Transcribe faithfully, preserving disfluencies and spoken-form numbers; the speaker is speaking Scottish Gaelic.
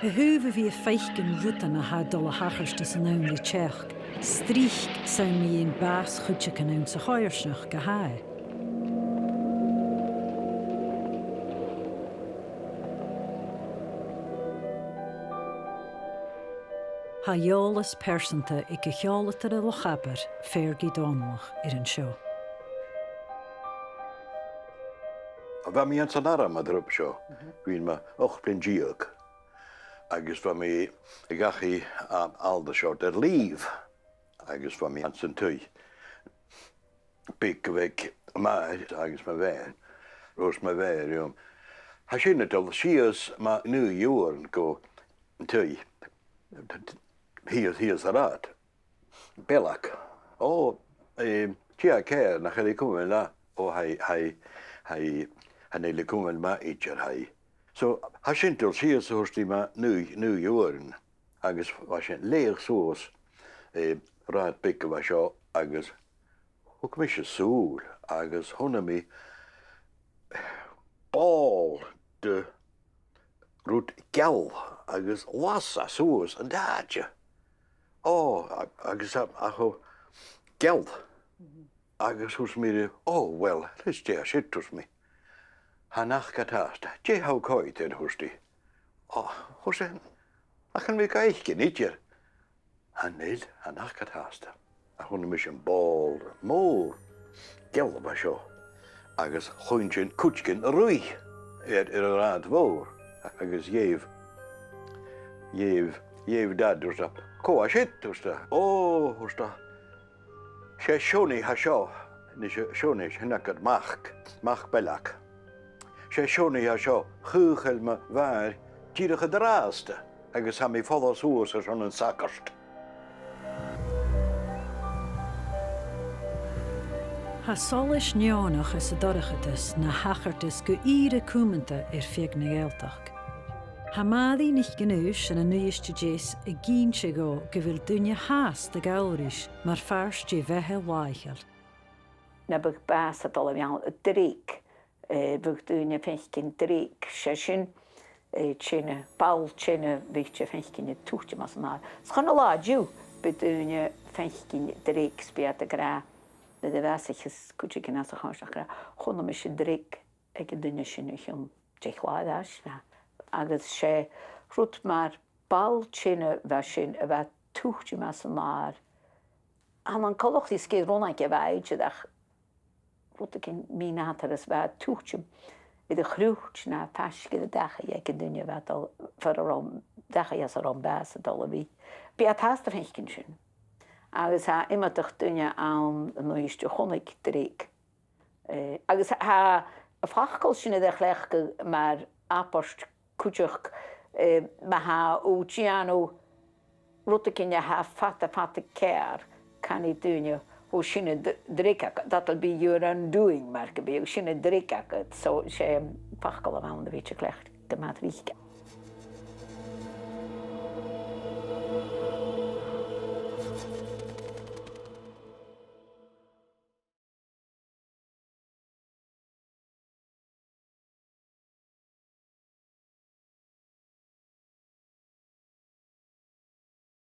A thaobh a bhith a' faicinn rudan a tha a' dol a thachairt anns an àm ri teachd, 's tric 's ann mu dheidhinn bàs chuideigin anns a' choimhearsnachd a tha e. Tha eòlas pearsanta aig a' cheòladair a' Loch Abar, Fergie Dòmhnallach, air an seo. Bha mi anns an arm an turas seo, bha mi ochd bliadhna deug, agus bha mi a' dachaigh, um, Aldershot air leave, agus bha mi anns an taigh beag a bh' aig m' athair agus mo mhàthair, ros mo mhàthair rium. Tha sinn a' dol sìos mu naoi uairean gu an taigh, shìos, shìos an rathad. Bealach. Ò, eh, dè tha ceàrr, nach eil e a' cumail math? Ò, tha e, tha e, tha e, chan eil e a' cumail math idir, tha e. So, tha sinn a' dol sìos, thuirt i, mu naoi, naoi uairean, agus bha sinn a' leum suas, eh, rathad beag a bha seo, agus thug mise sùil, agus chunnaic mi ball de rud geal agus las e suas an t-àite. Ò, a-, agus a, a cho geal. Agus thuirt mi rithe, "Ò, uill, leis dè tha sin?" thuirt mi. "Chan fhaca iad e fhathast." "Dè tha thu a' coimhead air?" thuirt i. "Ò," thuirt e, "chan eil mi ga fhaicinn idir." "Chan eil, chan fhaca iad e fhathast." Ach chunnaic mise am ball mòr geal a bha seo, agus chluinntinn cuideigin a' ruith air, air an rathad mhòr, agus dh'èigh, dh'èigh, dh'èigh Dad, thuirt e, "Cò tha siud?" thuirt e. "Ò," thuirt e, "'s e Seonaidh a tha seo." Nise, Seonaidh, sin agad mac, mac Bheilg. "'S e Seonaidh a tha seo, chaochail mo mhàthair dìreach an-dràsta, agus tha mi a' falbh suas airson an t-sagairt." Tha solas neònach anns an dorchadas na thachartas gu ìre cumanta air feadh na Gàidhealtachd. Tha Màiri NicAonghais ann an Uibhist a Deas ag innse dhomh gu bheil daoine fhathast a' gabhail ris mar phàirt de bheatha làitheil. Nam biodh bàs a' dol a bhith ann, an dreag, eh, bhiodh daoine a' faicinn dreag, 's e sin, eh, teine, ball teine a bhiodh tu a' faicinn a' tuiteam às an adhar. 'S chun an latha an-diugh, bidh daoine a' faicinn dreag, 's bidh iad ag ràdh, nuair a bhàsaicheas cuideigin às a' choimhearsnachd, ag ràdh, "Chunnaic mise dreag aig an duine sin o chionn deich latha air ais." Agus 's e rud mar ball teine a bha sin a bha a' tuiteam às an adhar. Chan ann coltach ri sgeir rionnaig a bha idir, ach rudeigin mì-nàdarra a bha a' tuiteam air a' chroit no faisg air an dachaigh aig an duine a bha a' dol, far an robh, dachaigh às an robh am bàs a' dol a bhith. Bidh iad fhathast a' faicinn sin. Agus tha iomadach duine ann an Uibhist a chunnaic dreag. Eh, agus tha am facal sin air a chleachdadh mar abairt cuideachd, eh, ma tha thu a' dèanamh rudeigin a tha fada, fada ceàrr, canaidh daoine, "Ò, sin an d-, dreag agad, that'll be your undoing," mar gum biodh, "Sin an dreag agad." So, 's e, em, facal a bh' ann a bhite a' cleachdadh gu math tric.